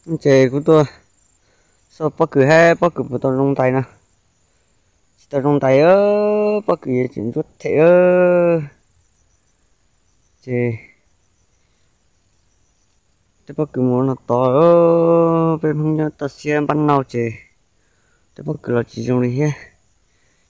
Ces kuv tuaj xauj pob kws hab pob kws puas tau zoo ntais no. Tsis tau zoo ntais, pob kws yuav tseem ntsuab them. Ces tej pob kws mus no tod, peb Hmoob nyob toj siab npab nauj ces tej pob kws los tsis zoo li thiab.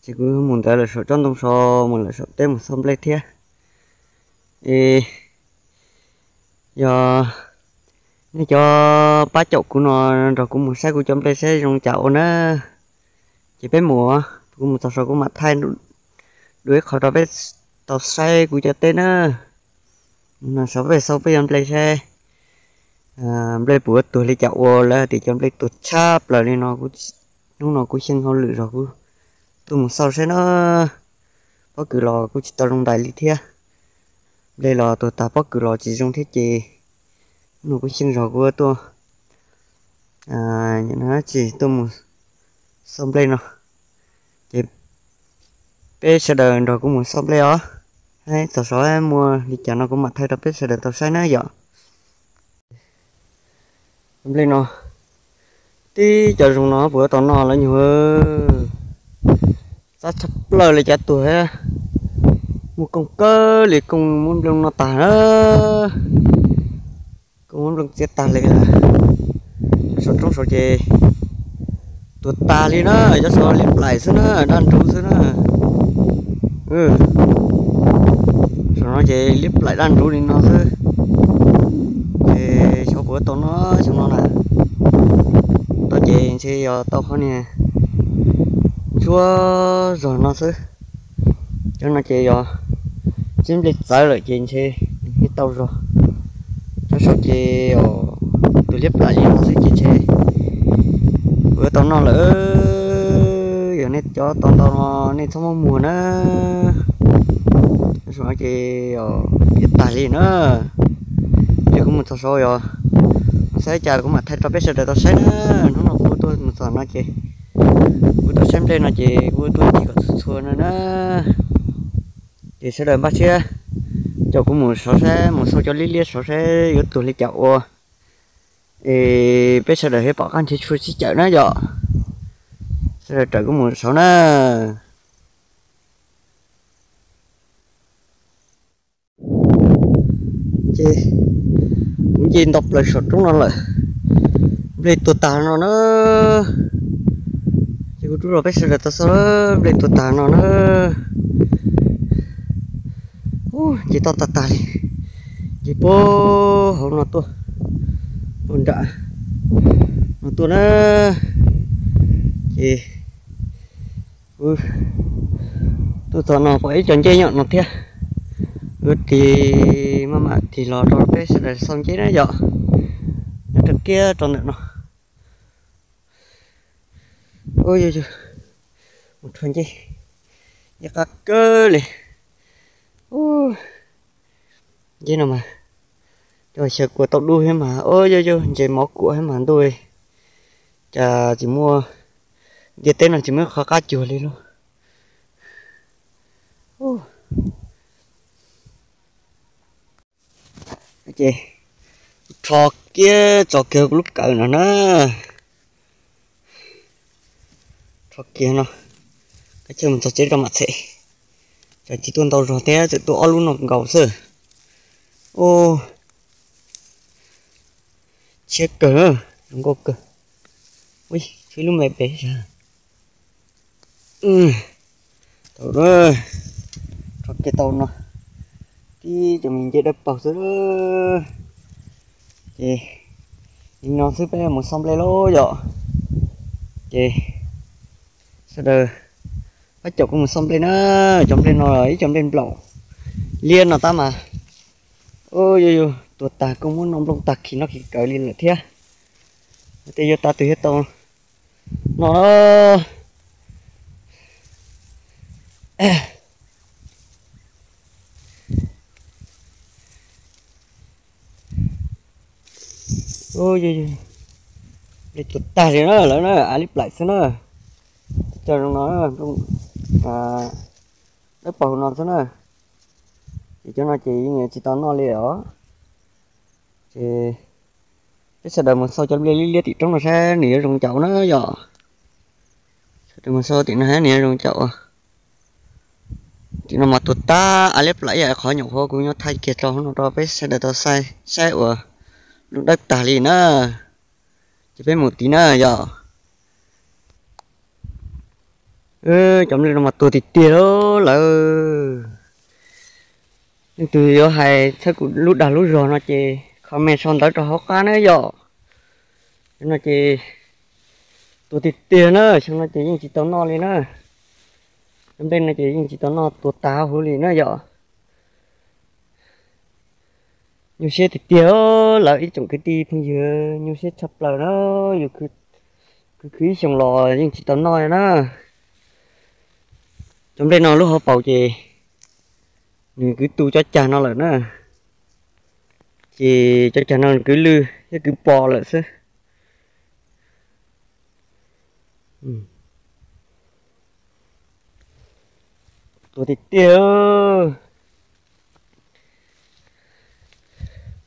Ces kuv mus ntawd lawm saum tsob ntoo so, mus lawm saum teb mus xauj nplej thiab. Es yog nej cov pab caum kuv no nrog kuv mus saib kuv cov nplej saib zoo cas ua na. Ces peb mus, kuv mus txog saud kuv mam thaij dua ib qho rau peb tau saib kuv cov teb na. Mus no saud peb xauj peb cov nplej saib nplej puas tuag li cas ua lawv tias cov nplej tuag tshaj plaws li no. Hnub no kuv xyeej hauj lwm zog kuv tuaj mus xauj saib na. Pob kws los kuj tsis tau zoo ntais li thiab. Nplej los tuag tag pob kws los tsis zoo thiab ces hnub no kuv xyeej zog kuv tuaj, tsis tuaj mus xauj nplej no. Ces peb sawv daws nrog kuv mus xauj nplej os. Txog saud muaj li cas no kuv mam thaij rau peb sawv daws tau saib na yom. Nplej no, tib cov zoo no puas tau noj lawv nyuag. Txab tshaj plaws li cov tuag, muaj kooj kawg li, kooj muab nplooj noj tag na. Kooj muab nplooj txiav tag li lawm. Saum roob saud ces tuag tag li na, cov saud liab plaim xwb na, daj nruv xwb na. Saum no ces liab plaim daj nruv li no xwb. Ces xyov puas tau noj xyoo no na. Tau ces ntshe yog tau qhov niag ntsuab zog no xwb. Cov no ces yog txij nplej txawv lawm ces ntshe tau zog. Cov saud ces tus liab plaim li no xwb ces ntshe kuv yuav tau noj lawm. Yog nej cov tau ntau no nej txhob muab muag na. Saum no ces liab tag li na. Ces kuv mus txog saud yog mus saib cas kuv mam thaij rau peb sawv daws tau saib na. Hnub no kuv tuaj mus txog no ces kuv tuaj saib nplej no ces kuv tuaj ncig kom txhua txhua no na. Ces sawv daws npaj siab caum kuv mus saud saib, mus xauj cov liab liab saud saib yuav tuag li cas ua. Es peb sawv daws thiaj pom qab nrhiav tshuaj sib cawm na yom. Sawv daws raws kuv mus saud na. Ces kuv nce nto plaws saum roob no lawm, nplej tuag tag no na. Ces kuv rub los peb sawv daws tau xauj, nplej tuag tag no na. Ces toj tag tag li, ces puag hauv no tuaj, puag nram no tuaj na. Ces kuv tuaj txog no pom ib co nceb nyob no thiab. Kuv tig maj mam tig los rau peb sawv daws xauj nceb na yom. Nyob rau kiag rau ntawm no. Ub, yog yog, mus rho nceb, nceb qab kawg li. Ub, nceb no mas cov xyaw kua tau dub thiab mas, ub, yog yog, ntses mov kuam thiab mas ntuj, cas tsis muaj, ntiaj teb no tsis muaj qhov qab cuag li lauj. Ces rho kiag tso kiag kuv lub kawm no na. Rho kiag no, kav tsij mus txog tsev rau mam txhem. Tsam tsis tuaj ntau zog thiab, txawm tuaj ob lub no nkaus xwb. Ub, tshiab kawg, zoo nkauj kawg. Ub, tshuav ib lub me pem sab. Tau, rho kiag tau no, tib cov me ncej dawb paug xwb. Ces li no xwb peb mus xauj nplej lauj yom. Ces sawv daws pab caum kuv mus xauj nplej na. Cov nplej no ib cov nplej nplaum liab no tab mas, ub, yog yog, tuag tag kuj muab noj nplooj tag khi noj khi kawg li lawm thiab. Tej yuav tau twg thiaj tau noj na. Ub, yog yog, nplej tuag tag li na lawm na, av liab plaim xwb na. Cov zoo no, dawb paug no xwb na. Ces cov no ces yeej tsis tau noj li os. Ces Peb sawv daws mus xauj cov nplej liab liab tim roob no saib nws yuav zoo caum na yom. Sawv daws mus xauj tim no saib nws yuav zoo caum. Tim no mas tuag tag av liab plam ib yam qhov nyuam qhuav kuv nyob thaij kiag rau hauv no rau peb sawv daws tau saib saib uas lub dawb tag li na. Ces peb mus tid na yom. Cov nplej no mas tuag tiag tiag lawm. Leej twg yuav hais txhawb kuv lub dag lub zog no ces comment sau ntawv rau hauv qab na yom. Cov no ces tuag tiag tiag na, xyoo no ces yeej tsis tau noj li na. Cov nplej no ces yeej tsis tau noj, tuag tag huv li na yom. Nyuaj siab tiag tiag, lawv ib tsoom kwv tij phooj ywg, nyuaj siab tshaj plaws na. Yus khwv khwv ib xyoos los yeej tsis tau noj li na. Cov nplej no lub hauv paus ces nws kwv tu cov cag no lawm na. Ces cov cag no nws kwv lwj thiab kwv pos lawm xwb. Tuag tiag tiag.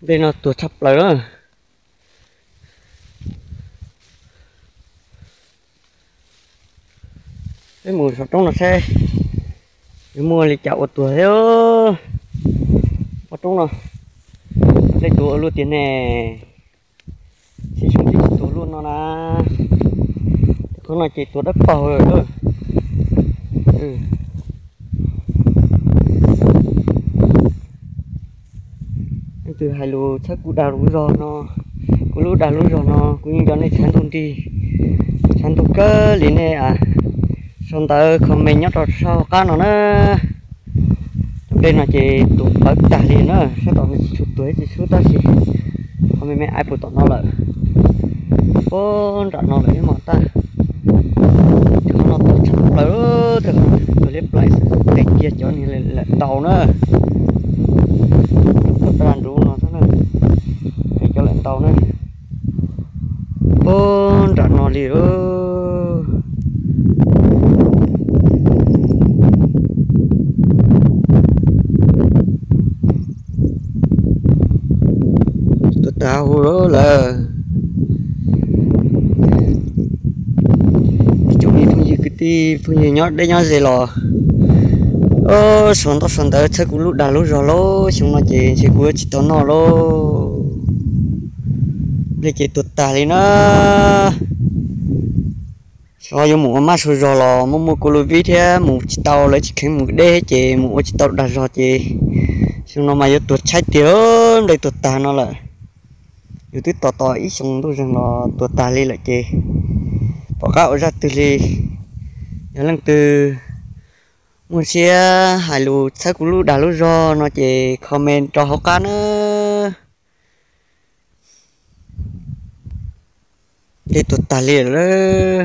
Nplej no tuag tshaj plaws na. Peb mus saum roob no saib yuav muaj li cas ua tuag thiab. Pob roob no, nplej tuag ua luaj tiag ne. Tsis zoo li tuag luaj no na. Qhov no ces tuag dawb paug lawm. Leej twg hais lus txhawb kuv dag lub zog no, kuv lub dag lub zog no kuv yeej nco nej tshav ntuj nrig, tshav ntuj kawg li nej sau ntawv comment nyob rau sab qab no na. Cov nplej no ces tuag pawv tag li na, sab tom no tsis tshua tuag ib tsi xwb tab sis qhov me me aib puag tom no lawm. Ub, nram no lawm ib mos tag. Qhov no tuag tshaj plaws, tuag liab plais xwb, tes kiag cov niag lawm ntaus na. Tuag tag nruv no xwb na, tes cov lawm ntaus na. Ub, nram no li. Tuag tag huv lawm. Ib tsoom me phooj ywg kwv tij phooj ywg nyob deb nyob ze los sau ntawv txhawb kuv lub dag lub zog lauj, xyoo no ces ntshe kuv yuav tsis tau noj lauj. Nplej ces tuag tag li na. Xyov yuav mus ua mab sau zog los muaj muaj kuv lub vib thiab mus tsis tau, lawv tsis kheev mus deb ces mus ua tsis tau dag zog ces xyoo no mas yuav tuag tshaib tiag, nplej tuag tag no lawm. Yus twb tos tos ib xyoo ntuj zeeg los tuag tag li lawm ces pom qab ua zaj twg li. Yog leej twg muaj siab hais lus txhawb kuv lub dag lub zog no ces comment rau hauv qab na. Nplej tuag tag li lawm.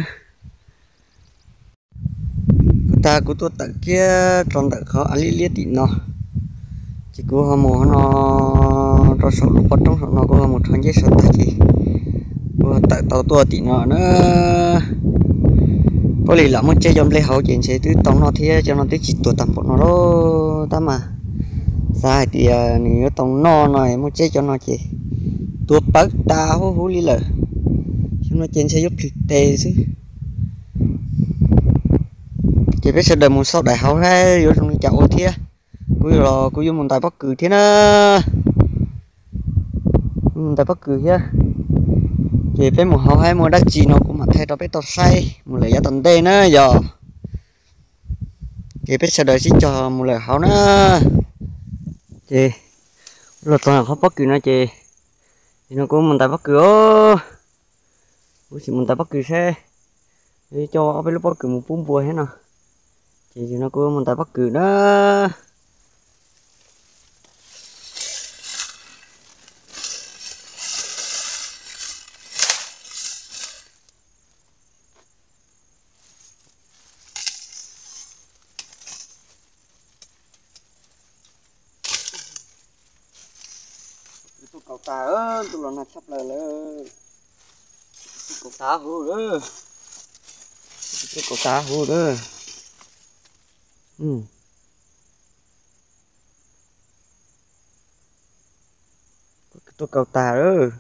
Kuv tag kuv tuaj tawm kiag rau ntawm qhov av liab liab tim no, ces kuv ho mus no rau saum lub pob roob saum no, kuv ho mus rho nceb saum tag ces kuv ho tawm tau tuaj tim no na. Puav leej lam muab tseb cov nplej hauv ces ntshe twb tau noj thiab, cov no twb tsis tuag tag npaum no lauj. Tab mas xav hais tias nws yuav tau noj no, muab tseb cov no ces tuag pawv tas huv huv li lawm. Xyoo no ces ntshe yuav plhws tes xwb. Ces peb sawv daws mus xauj daim hauv saib yuav zoo li cas ua thiab. Kuv los kuv yuav mus ntais pob kws thiab na. Mus ntais pob kws thiab. Ces peb mus hauv saib muaj dab tsi no kuv mam thaij rau peb tau saib mus lawm yav tom ntej na yog. Ces peb sawv daws sib cog mus lawm hauv na. Ces los txog qhov pob kws no ces, no kuv mus ntais pob kws os. Kuv sim mus ntais pob kws saib, coj ob peb lub pob kws mus pub npua thiab no. Ces no kuv mus ntais pob kws na. Tuaj kaus tas, tuaj los nag tshaj plaws lawm. Tuaj kaus tas huv lawm. Tuaj kaus tas huv lawm. Tuaj kaus tas lawm.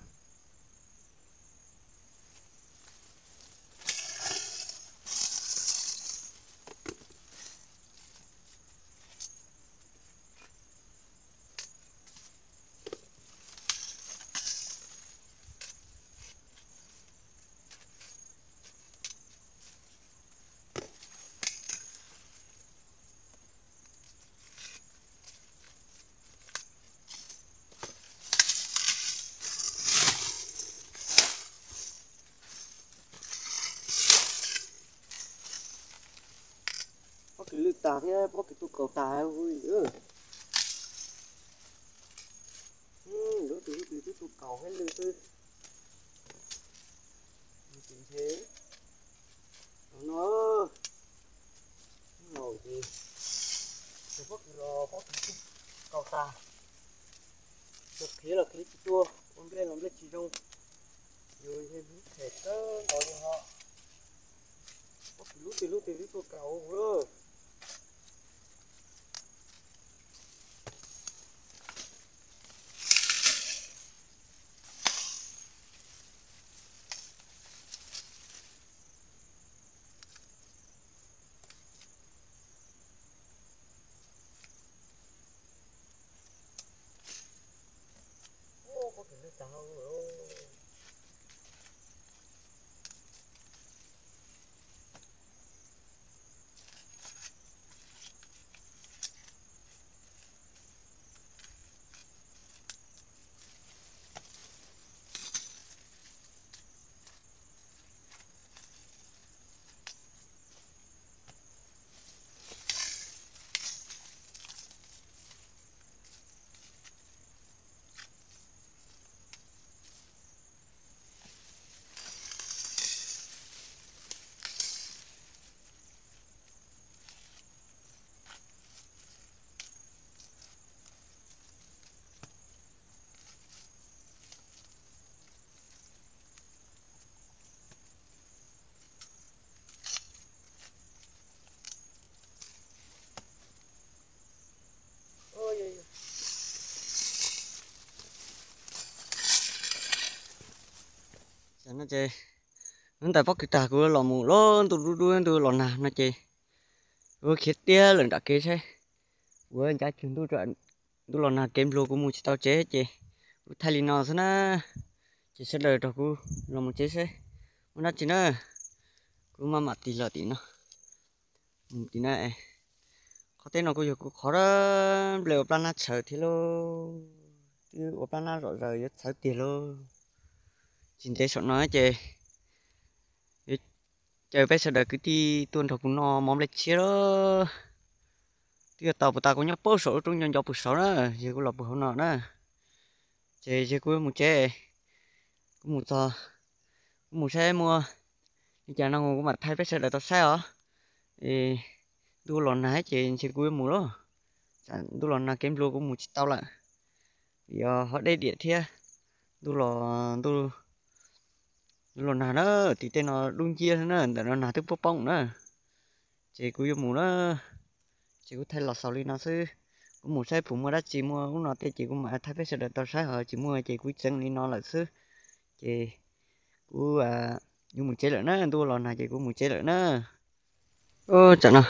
Kws lwj tag thiab pob kws tuaj kaus tag. Lub twg lub twg twb tuaj kaus thiab lwj xwb. Ntshe no, no ces pob kws los pob kws tuaj kaus tag. Yog qhiav los qhiav tsis tuaj, ua nplej los nplej tsis zoo. Yus yog hlub them kawg nkaus li no. Pob kws lub twg lub twg twb tuaj kaus lawm. Tam no ces hnub ntawd pob kws tag kuv los mus lub ntuj dub dub ntuj los nag no ces kuv khiav tiag lawm nram kev saib, kuv ncav cuag ntuj los nag kev nplua kuv mus tsis tau tsev ces kuv thaij li no xwb na. Ces sawv daws nrog kuv los mus tsev saib muaj dab tsi na. Kuv maj mam tig los tim no, mus tim no. Qhov teb no kuj yog kuv qhov nplej ua plab nab tshawv thiab lauj, twb ua plab nab zom zaws yuav txhawv tiag lauj. Tsis ntev saum no ces caw peb sawv daws kwv tij tuaj nrog kuv noj mov nplej tshiab lauj. Twb yog tau puas tas kuv nyob pem saum lub roob nco nco pem saud na, yog kuv los pem hauv no na. Ces yog kuv mus tsev, kuv mus txog, kuv mus saib muaj li cas no kuv mam thaij peb sawv daws tau saib os. Ntuj los nag ces ntshe kuv yuav mus lauj, tsam ntuj los nag kev nplua kuv mus tsis tau lawm. Yog ho deb diam thiab, ntuj los, ntuj los nag na, tim tej no dub nciab na, ntawm no nag twb poob poob na. Ces kuv yuav mus na, ces kuv thaij los xaus li no xwb. Kuv mus saib puas muaj dab tsi, muaj ub no tej ces kuv mam thaij peb sawv daws tau saib, ho tsis muaj ces kuv txeev li no lawm xwb. Ces kuv yuav mus tsev lawm na, ntuj los nag ces kuv mus tsev lawm na. Tsam no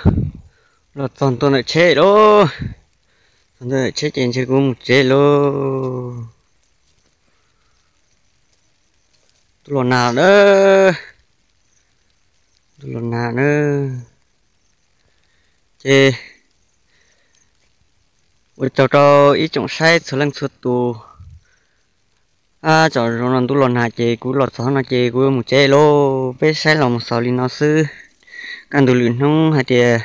los txog ntua ntawm tsheb lauj, txog ntua ntawm tsheb ces ntshe kuv mus tsev lauj. Ntuj los nag na, ntuj los nag na. Ces ua tsaug rau ib tsoom saib txhua leej txhua tus. Tsam zoo no ntuj los nag ces kuv los txog no ces kuv yuav mus tsev lauj. Peb saib los mus xaus li no xwb. Kaj ntug lwm hnub hais tias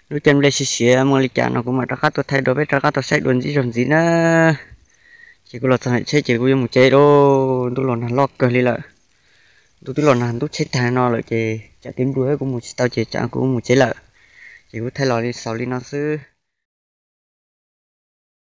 lub caij nplej siav siav muaj li cas no kuv mam rov qab tuaj thaij dua peb rov qab tau saib dua ntxiv zaug ntxiv na. Ces kuv los txog ntawm tsheb ces kuv yuav mus tsev lauj, ntuj los nag loj kawg li lawm. Ntuj twb los nag ntub tsheb tag no lawm ces tsam kev nplua kuv mus tsis tau ces tsam kuv mus tsev lawm. Ces kuv thaij los li xaus li no xwb.